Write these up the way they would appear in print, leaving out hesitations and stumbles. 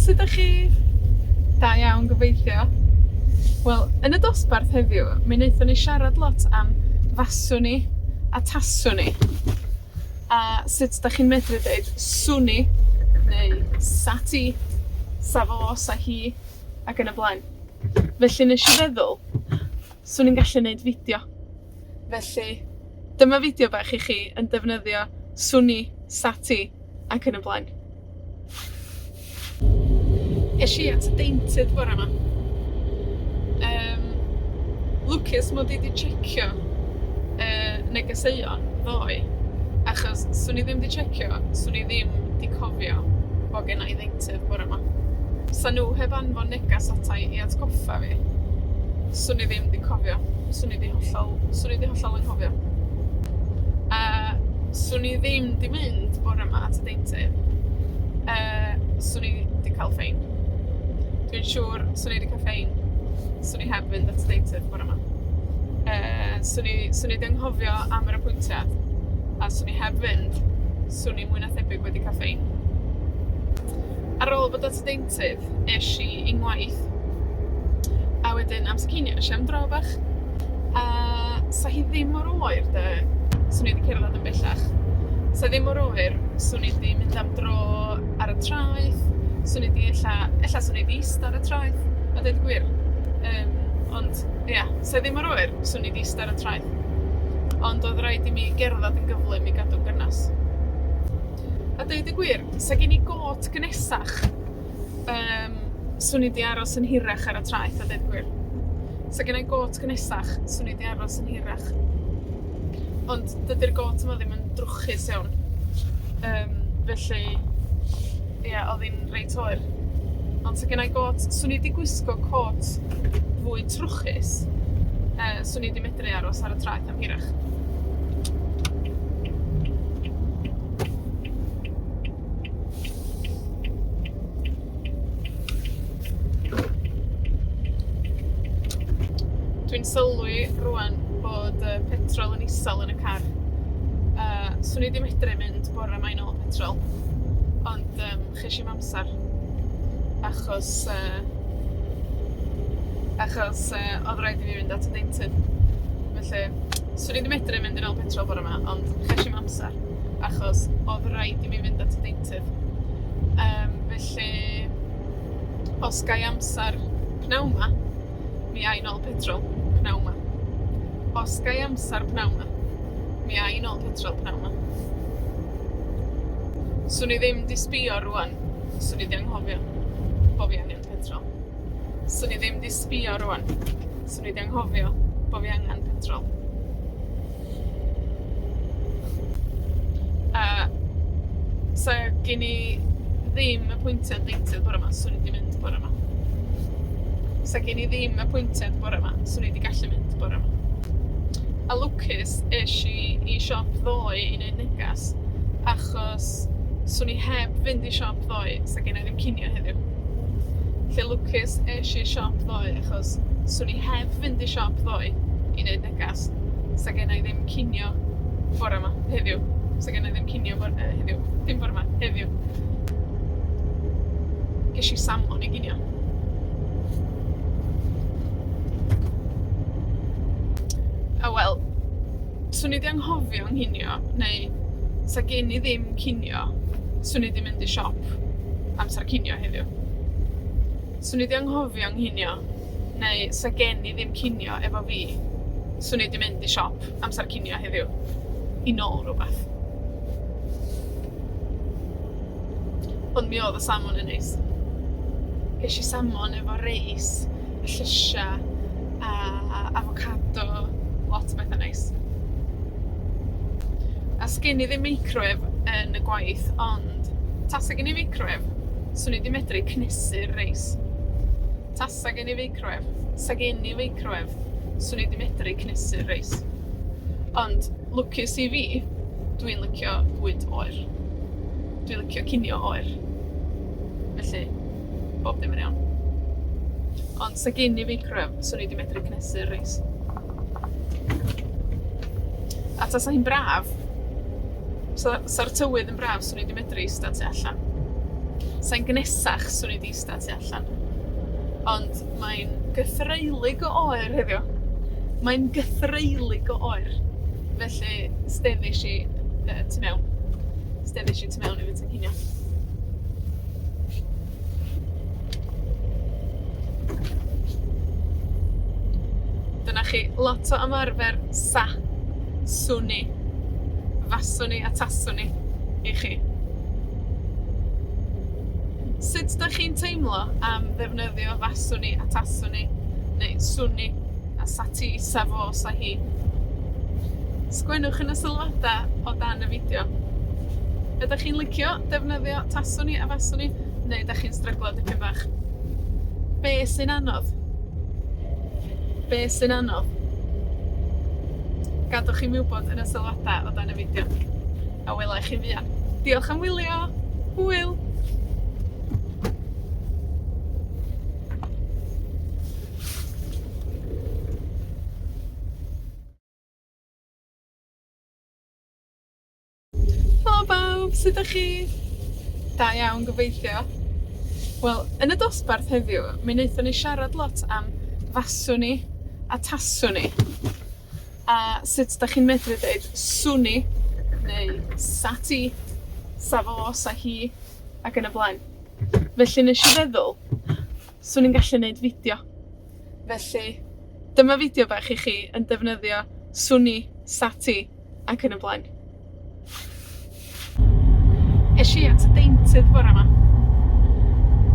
Sut 'dach chi? Da iawn, gobeithio. Wel, yn y dosbarth heddiw, mi wnaethon ni siarad lot am faswn i a taswn i. A sut 'dach chi'n medru deud swn i, neu 'sa ti, 'sa fo, 'sa hi, ac yn y blaen. Felly nesh i feddwl, 'swn i'n gallu neud fideo. Felly, dyma fideo bach i chi yn defnyddio 'swn i, 'sa ti, ac yn y blaen. Esh i at y deintydd bore 'ma. Yym, lwcus mod i 'di tsiecio y negeseuon ddoe, achos 'swn i ddim 'di tsiecio, 'swn i ddim 'di cofio bo' genna i ddeintydd bore 'ma. 'Sa nw heb anfon negas ata i i atgoffa fi, 'swn i ddim 'di cofio. 'Swn i 'di hollol, 'swn i 'di hollol anghofio. A 'swn i ddim 'di mynd bore 'ma at y deintydd, yy, 'swn i 'di ca'l ffein. Dwi'n siŵr 'swn i 'di ca'l ffein. 'Swn i heb fynd at y deintydd bore 'ma. Yy, 'swn i, 'swn i 'di anghofio am yr apwyntiad, a 'swn i heb fynd, 'swn i mwy na thebyg wedi ca'l ffein. Ar ôl bod at y deintydd, esh i i ngwaith, a wedyn amser cinio esh i am dro bach, a 'sa hi ddim mor oer 'de, 'swn i 'di cerddad yn bellach. 'Sa ddim mor oer, 'swn i 'di mynd am dro ar y traeth, 'swn i 'di ella, ella 'swn i 'di ista ar y traeth, a deud y gwir. Yym, ond, ia, 'sa ddim mor oer, 'swn i 'di ista ar y traeth. Ond odd raid i mi gerddad yn gyflym i gadw'n gynas. A deud y gwir, 'sa gen i got gynesach, yym, 'swn i 'di aros yn hirach ar y traeth a deud y gwir. 'Sa gennai got gynesach, 'swn i 'di aros yn hirach. Ond dydi'r got yma ddim yn drwchus iawn. Yym, felly, ia, odd hi'n reit oer. Ond 'sa gennai got, 'swn i 'di gwisgo cot fwy trwchus, yy, 'swn i 'di medru aros ar y traeth am hirach. Dwi'n sylwi rŵan bod y petrol yn isal yn y car. A 'swn i 'di medru mynd bore 'ma i nôl petrol, ond yym, chesh i'm amsar, achos yy, achos yy, odd raid i fi fynd at y deintydd. Felly, 'swn i 'di medru mynd i nôl petrol bore 'ma, ond chesh i'm amsar, achos odd raid i mi fynd at y deintydd. Yym, felly, os gai amsar pnawn 'ma, mi a i nôl petrol pnawn 'ma. Os gai amsar pnawn 'ma, mi a i nôl petrol pnawn 'ma. 'Swn i ddim 'di sbïo rŵan, 'swn i 'di anghofio bo' fi angen petrol. 'Swn i ddim 'di sbïo rŵan, 'swn i 'di anghofio bo' fi angan petrol. A, 'sa gen i ddim apwyntiad deintydd bora 'ma, 'swn i 'di mynd bora 'ma. 'Sa gen i ddim apwyntiad bora 'ma, 'swn i 'di gallu mynd bora 'ma. A lwcus esh i i siop ddoe i neud negas, achos 'swn i heb fynd i siop ddoe, 'sa genna i ddim cinio heddiw. Felly lwcus esh i siop ddoe, achos 'swn i heb fynd i siop ddoe i neud negas, 'sa genna i ddim cinio bora 'ma, heddiw. 'Sa genna i ddim cinio bor- yy heddiw. Dim bora 'ma, heddiw. Gesh i samon i ginio. A wel, 'swn i 'di anghofio 'yng nghinio, neu 'sa gen i ddim cinio, 'swn i 'di mynd i siop amser cinio heddiw. 'Swn i 'di anghofio 'yng nghinio, neu 'sa gen i ddim cinio efo fi, 'swn i 'di mynd i siop amser cinio heddiw, i nôl rwbath. Ond mi odd y samon yn neis. Gesh i samon efo reis, a llysia, a afocado, lot o betha neis. A 'sgen i ddim meicrowêf yn y gwaith, ond tasa gen i feicrowêf, 'swn i 'di medru cnesu'r reis. Tasa gen i feicrowêf, 'sa gen i feicrowêf, 'swn i 'di medru cnesu'r reis. Ond, lwcus i fi, dwi'n licio bwyd oer. Dwi'n licio cinio oer. Felly, bob dim yn iawn. Ond 'sa gen i feicrowêf, 'swn i 'di medru cnesu'r reis. A tasa hi'n braf, 'sa, 'sa'r tywydd yn braf, 'swn i 'di medru ista tu allan. Sai'n gnesach, 'swn i 'di ista tu allan. Ond mae'n gythreulig o oer heddiw. Mae'n gythreulig o oer. Felly, steddish i yy tu mewn. Steddish i tu mewn i fita cinio. Dyna chi lot o ymarfer sa, swn i, faswn i a taswn i i chi. Sut 'dach chi'n teimlo am ddefnyddio faswn i a taswn i, neu swn i a sa ti, sa fo, sa hi? Sgwennwch yn y sylwada o dan y fideo. Ydach chi'n licio defnyddio taswn i a faswn i, neu 'dach chi'n stryglo dipyn bach? Be' sy'n anodd? Be' sy'n anodd? Gadwch i mi wbod yn y sylwada o dan y fideo. A welai chi'n fuan. Diolch am wylio. Hwyl! Helo bawb, sud 'dach chi? Da iawn, gobeithio. Wel, yn y dosbarth heddiw, mi naethon ni siarad lot am faswn i a taswn i. A sut 'dach chi'n medru deud swn i, neu 'sa ti, 'sa fo, 'sa hi, ac yn y blaen. Felly nesh i feddwl, 'swn i'n gallu neud fideo. Felly, dyma fideo bach i chi yn defnyddio swn i, 'sa ti, ac yn y blaen. Esh i at y deintydd bora 'ma.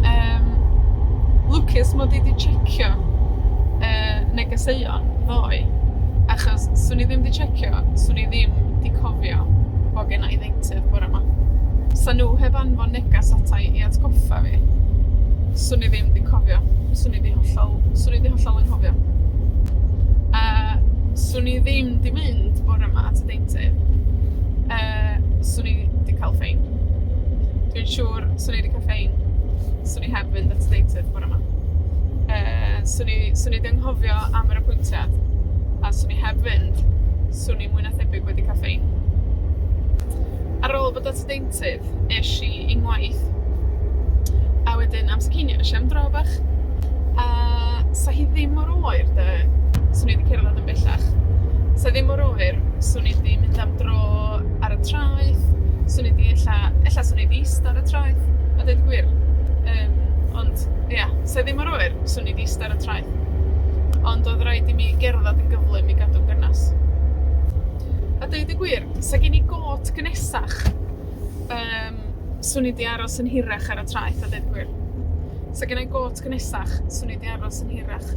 Yym, lwcus mod i 'di tsiecio, yy, negeseuon ddoe, achos 'swn i ddim 'di tsiecio, 'swn i ddim 'di cofio bo' genna i ddeintydd bora 'ma. 'Sa nw heb anfon negas ata i i atgoffa fi, 'swn i ddim 'di cofio. 'Swn i 'di hollol, 'swn i 'di hollol anghofio. A 'swn i ddim 'di mynd bore 'ma at y deintydd, yy, 'swn i 'di ca'l ffein. Dwi'n siŵr 'swn i 'di ca'l ffein. 'Swn i heb fynd at y deintydd bore 'ma. Yy, 'swn i, 'swn i 'di anghofio am yr apwyntiad, a 'swn i heb fynd, 'swn i mwy na thebyg wedi ca'l ffein. Ar ôl bod at y deintydd, esh i i ngwaith, a wedyn amser cinio esh i am dro bach, a 'sa hi ddim mor oer 'de, 'swn i 'di cerddad yn bellach. 'Sa ddim mor oer, 'swn i 'di mynd am dro ar y traeth, 'swn i 'di ella, ella 'swn i 'di ista ar y traeth, a deud y gwir. Yym, ond, ia, 'sa ddim mor oer, 'swn i 'di ista ar y traeth. Ond odd raid i mi gerddad yn gyflym i gadw'n gynas. A deud y gwir, 'sa gen i got gynesach, yym, 'swn i 'di aros yn hirach ar y traeth a deud y gwir. 'Sa gennai got gynesach, 'swn i 'di aros yn hirach.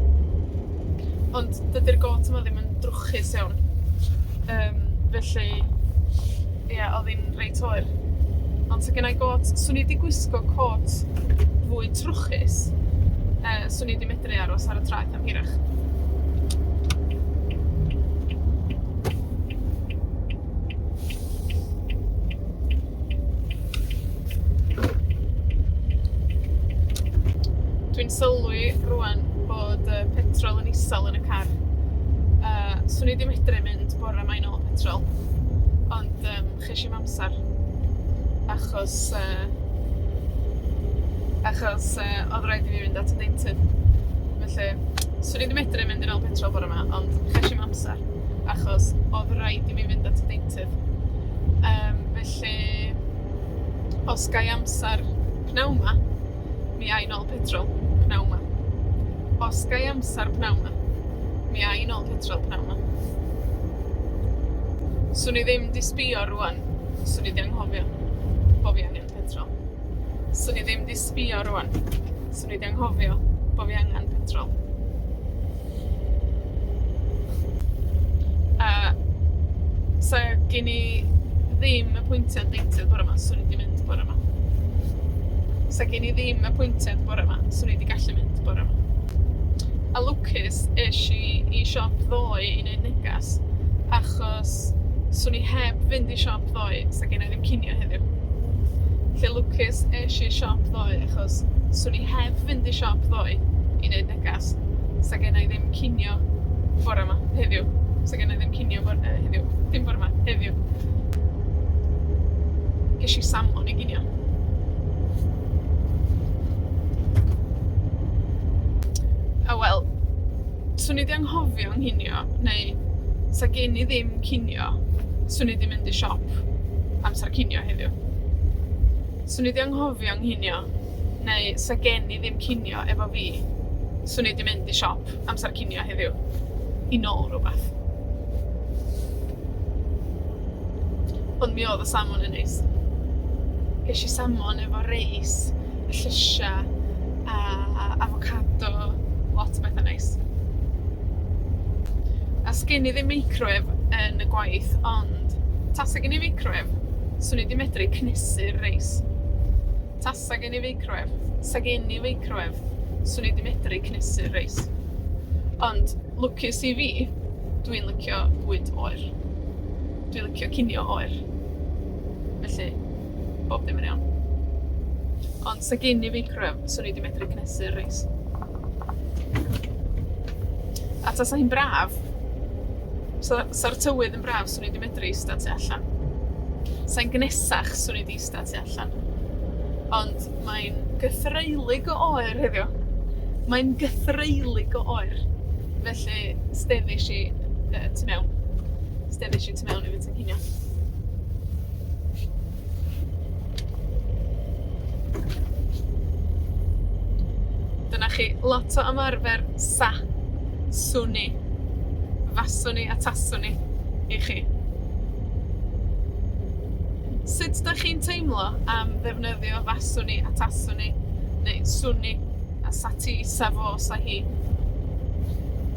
Ond dydi'r got yma ddim yn drwchus iawn. Yym, felly, ia, odd 'i'n reit oer. Ond 'sa gennai got, 'swn i 'di gwisgo cot fwy trwchus, yy, 'swn i 'di medru aros ar y traeth am hirach. Dwi'n sylwi rŵan bod y petrol yn isal yn y car. Yy, 'swn i 'di medru mynd bore 'ma i nôl petrol, ond yym, chesh i'm amsar, achos yy, achos yy, odd raid i fi fynd at y deintydd. Felly, 'swn i 'di medru mynd i nôl petrol bore 'ma, ond chesh i'm amsar, achos odd raid i mi fynd at y deintydd. Yym, felly, os gai amsar pnawn 'ma, mi a i nôl petrol pnawn 'ma. Os gai amsar pnawn 'ma, mi a i nôl petrol pnawn 'ma. 'Swn i ddim 'di sbïo rŵan, 'swn i 'di anghofio bo' fi angen petrol. 'Swn i ddim 'di sbïo rŵan, 'swn i 'di anghofio bo' fi angan petrol. A, 'sa gen i ddim apwyntiad deintydd bora 'ma, 'swn i 'di mynd bore 'ma. 'Sa gen i ddim apwyntiad bore 'ma, 'swn i 'di gallu mynd bore 'ma. A lwcus esh i i siop ddoe i neud negas, achos 'swn i heb fynd i siop ddoe, 'sa genna i ddim cinio heddiw. Felly lwcus esh i siop ddoe, achos 'swn i heb fynd i siop ddoe i neud negas, 'sa genna i ddim cinio bore 'ma, heddiw. 'Sa genna i ddim cinio bor- yy heddiw. Dim bore 'ma, heddiw. Gesh i samon i ginio. 'Swn i 'di anghofio 'nghinio, neu 'sa gen i ddim cinio, 'swn i 'di mynd i siop amser cinio heddiw. 'Swn i 'di anghofio 'nghinio, neu 'sa gen i ddim cinio efo fi, 'swn i 'di mynd i siop amser cinio heddiw, i nôl rwbath. Ond mi odd y salmon yn neis. Gesh i salmon efo reis, a llysia, a afocado, lot o betha neis. A 'sgen i ddim meicrowêf yn y gwaith, ond tasa gen i feicrowêf, 'swn i 'di medru cnesu'r reis. Tasa gen i feicrowêf, 'sa gen i feicrowêf, 'swn i 'di medru cnesu'r reis. Ond, lwcus i fi, dwi'n licio bwyd oer. Dwi'n licio cinio oer. Felly, bob dim yn iawn. Ond 'sa gen i feicrowêf, 'swn i 'di medru cnesu'r reis. A tasa hi'n braf, 'sa, 'sa'r tywydd yn braf, 'swn i 'di medru ista tu allan. Sa'n gnesach, 'swn i 'di ista tu allan. Ond mae'n gythreulig o oer heddiw. Mae'n gythreulig o oer. Felly, steddish i yy tu mewn. Steddish i tu mewn i fita nghinio. Dyna chi lot o ymarfer sa, swn i, faswn i a taswn i i chi. Sut 'dach chi'n teimlo am ddefnyddio faswn i a taswn i, neu swn i, a sa ti, sa fo, sa hi?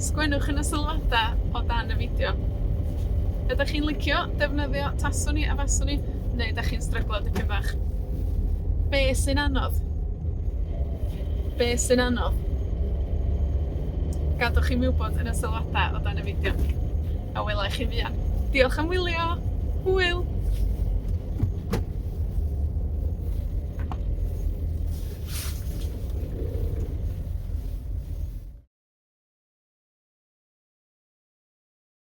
Sgwennwch yn y sylwada o dan y fideo. Ydach chi'n licio defnyddio taswn i a faswn i, neu 'dach chi'n stryglo dipyn bach? Be' sy'n anodd? Be' sy'n anodd? Gadwch i mi wbod yn y sylwada o dan y fideo. A welai chi fuan. Diolch am wylio. Hwyl!